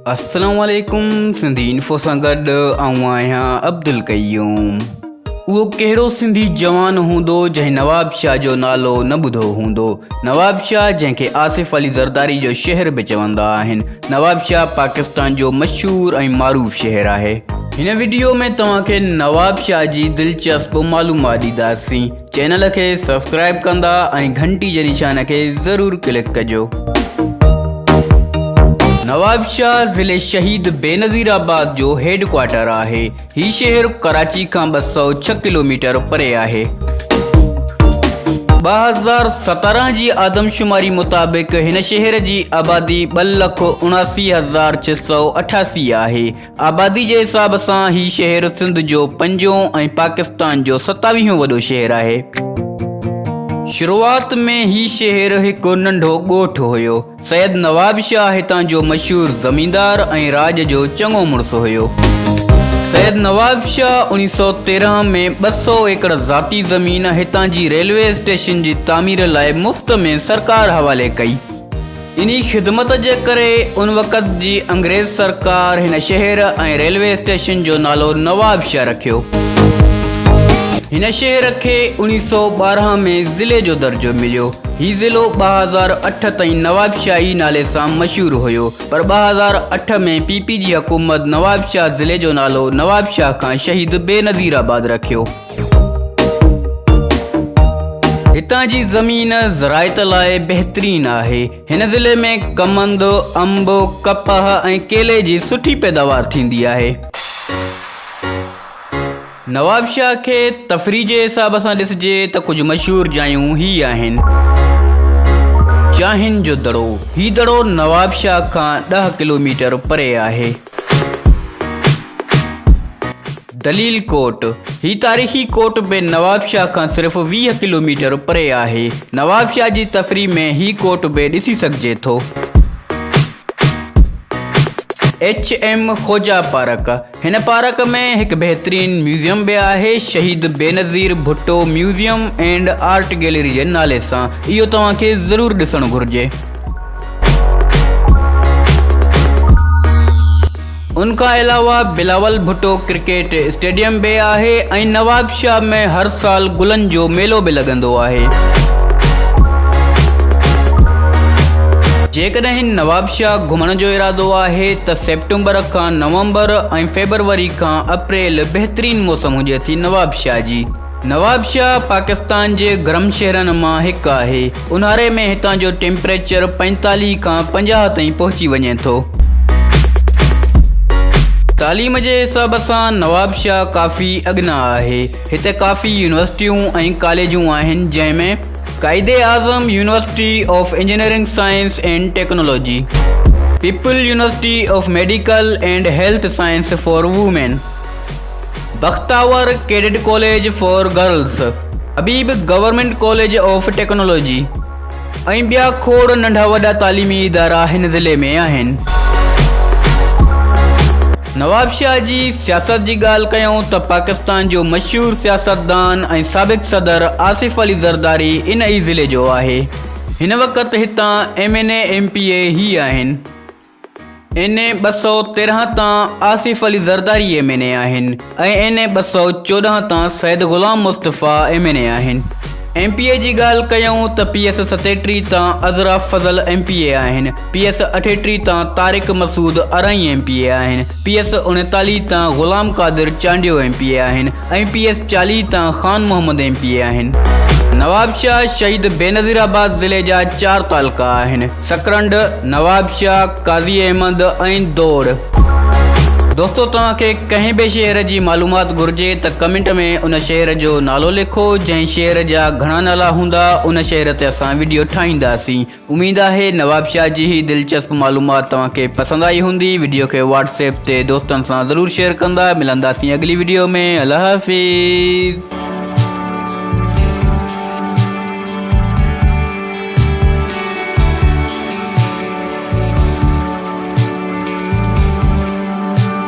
السلام عليڪم سنڌي انفو سان گڏ آئون آهيان عبدالقيوم. اهو ڪهڙو سنڌي جوان هوندو جنهن نواب شاهه جو نالو نه ٻڌو هوندو. نواب شاهه جنهن کي آصف علي زرداري جو شهر به چوندا آهن. نواب شاهه پاڪستان جو مشهور ۽ معروف شهر آهي. هن وڊيو ۾ توهان کي نواب شاهه جي دلچسپ معلومات ڏينداسين. چينل کي سبسڪرائب ڪندا ۽ گهنٽي جي نشان کي ضرور ڪلڪ ڪجو. نوابشاهه ضلعي شهيد بينظير آباد جو هيڊ ڪوارٽر آهي. هي شهر ڪراچي کان 206 ڪلوميٽر پري آهي. 2017 جي آدمشماري مطابق هن شهر جي آبادي 2,79,688 آهي. آبادي جي حساب سان هي شهر سنڌ جو پنجون ۽ پاڪستان جو ستاويهون وڏو شهر آهي. شروعات ۾ هي شهر هڪ ننڍو ڳوٺ هيو. سيد نواب شاهه هتان جو مشهور زميندار ۽ راڄ جو چڱو مڙس هيو. سيد نواب شاهه 1913 ۾ 200 ايڪڙ ذاتي زمين هتان جي ريلوي اسٽيشن جي تعمير لاء مفت ۾ سرڪار حوالي ڪئي. انهي خدمت جي ڪري ان وقت جي انگريز سرڪار هن شهر ۽ ريلوي اسٽيشن جو نالو نواب شاهه رکيو. هن شهر کي 1912 ۾ ضلعي جو درجو مليو. هي ضلعو 2008 تائين نواب شاهه ئي نالي سان مشهور هيو پر 2008 ۾ پي پي جي حڪومت نواب شاهه ضلعي جو نالو نواب شاهه کان شهيد بينظير آباد رکيو. هتان جي زمين زراعت لاء بهترين آهي. هن ضلعي ۾ ڪمند، انب، ڪپهه ۽ ڪيلي جي سٺي پيداوار ٿيندي آهي. نوابشاهه کي تفريح جي حساب سان ڏسجي ته ڪجهه مشهور جايون هي آهن. چانهن جو دڙو، هي دڙو نوابشاهه کان 10 ڪلوميٽر پري آهي. دليل ڪوٽ، هي تاريخي ڪوٽ به نوابشاهه کان صرف 20 ڪلوميٽر پري آهي. نوابشاهه جي تفريح ۾ هي ڪوٽ به ڏسي سگهجي ٿو. ايڇ ايم خوجا پارڪ، هن پارڪ ۾ هڪ بهترين ميوزيم به آهي، Shaheed Benazir Bhutto museum and art gallery جي نالي سان، اهو توهان کي ضرور ڏسڻ گهرجي. ان کان علاوه بلاول ڀٽو ڪرڪيٽ اسٽيڊيم به آهي ۽ نوابشاهه ۾ هر سال گلن جو ميلو به لڳندو آهي. جيڪڏهن نوابشاهه گهمڻ جو ارادو آهي ته سيپٽمبر کان نومبر ۽ فيبروري کان اپريل بهترين موسم هجي ٿي نوابشاهه جي. نوابشاهه پاڪستان جي گرم شهرن مان هڪ آهي. اونهاري ۾ هتان جو ٽيمپريچر 45 کان 50 تائين پهچي وڃي ٿو. تعليم جي حساب سان نوابشاهه ڪافي اڳنا آهي. هتي ڪافي يونيورسٽيون ۽ ڪاليجون آهن جنهن ۾، Quaid Azam university of engineering science and technology, people university of medical and health science for women, Bakhtawar cadet college for girls, Habib government college of technology ۽ ٻيا کوڙ ننڍا وڏا تعليمي ادارا هن ضلعي ۾ آهن. نوابشاهه جي سياست جي ڳالهه ڪيون ته پاڪستان جو مشهور سياستدان ۽ سابق صدر آصف علي زرداري ان ئي ضلعي جو آهي. هن وقت هتان M N A M P A هي آهن. اين اي 213 تان Asif Ali Zardari M N A آهن ۽ اين اي 214 تان Syed Ghulam Mustafa M N A آهن. ايم پي اي جي ڳالهه ڪيون ته پي ايس 37 تان عذرا فضل ايم پي اي آهن، پي ايس 38 تان Tariq Masood Arain M P A آهن، پي ايس 39 تان Ghulam Qadir Chandio M P A آهن ۽ پي ايس 40 تان خان محمد ايم پي اي آهن. نوابشاهه شهيد بينظير آباد ضلعي جا چار تعلقا آهن. سڪرنڊ، نوابشاهه، قاضي احمد ۽ دوڙ. دوستو توهان کي ڪنهن به شهر جي معلومات گهرجي ته ڪمينٽ ۾ ان شهر جو نالو لکو جنهن شهر جا گهڻا نالا هوندا ان شهر تي اسان وڊيو ٺاهينداسين اميد آهي نوابشاهه جي هي دلچسپ معلومات توهان کي پسند آئي هوندي وڊيو کي واٽس ايپ تي دوستن سان ضرور شيئر ڪندا ملنداسين اڳلي وڊيو ۾ الله حافظ.